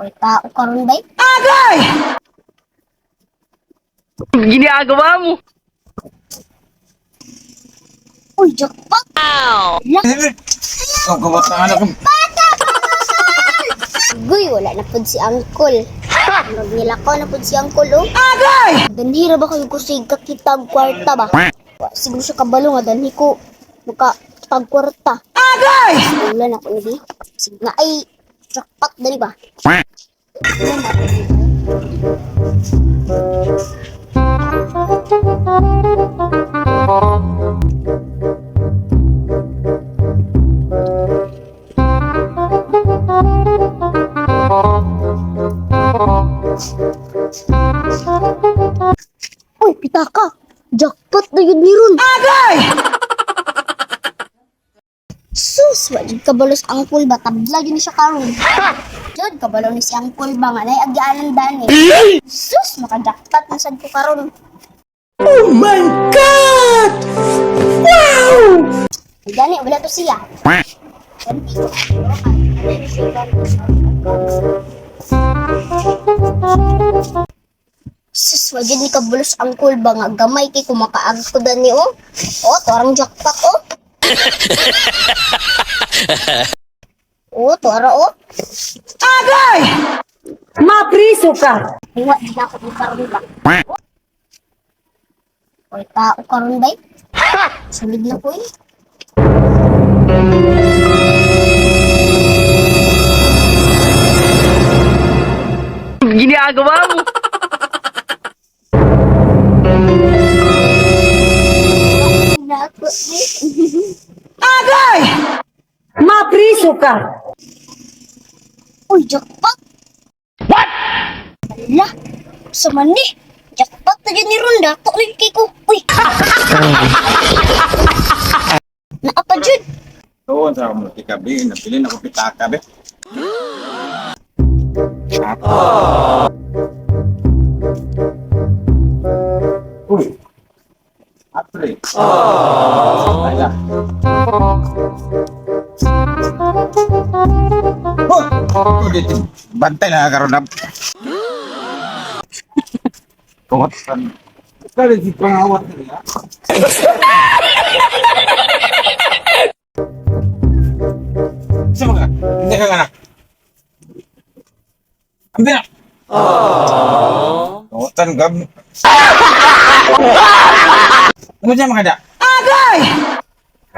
Oy, tao karon bay. Agay! Ginagawa mo. Uy, jackpot! Ala, Gawat na anak ko. Guy, wala na pud si Uncle. Magnilakaw na pud si Uncle, oh. Agay! Danhira ba kayo kusig kakita og kwarta ba? Wa, siguro siya kabalo nga danhi ko maka tag kwarta. Agay! Wala na ko ni bi. Sige nga ay jackpot dali ba? Wala na ako ni. Uy, pitaka. Jackpot na yun ni Ron. Agay! Sus, wa jud kabalos ang uncle ba tabla jud ni siya karon. Jud kabalo ni si uncle ba nga nay agyaanan dani. Sus, makajackpot na sad ko karon. Oh my God! Wow! Gani wala to siya. Sus, wa jud ni kabalos ang uncle ba nga gamay kay kumakaag ko dani oh. Oh, torang jackpot oh. Oh, tora oh. Agay! Mapriso ka! Wa jud ako ni karon ba. Oy, tao karon bay. Sulig na ko eh. Ginagawa mo. Nako eh. Agay! Mapriso ka! Uy, jackpot! What? Ala, sa mani. Jackpot na dyan ni Ronda. Tok na yun kay ko. Uy! Naapa dyan. Oo, sa mo tikabi, napili na ko pitaka be. Uy. Apre. Ay la. Hoy, oh, dito. Bantay na karon na. Kumot. Kali si pangawat niya. Sa mga, hindi ka anak. Ambil na. Tumutan gab. Ano siya makada? Agay!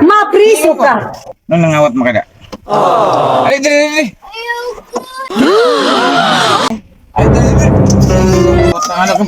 Mapriso ka! Ano nangawat makada? Ay, dali, dali, dali. Ay, dali, dali. Tumutan anak ko.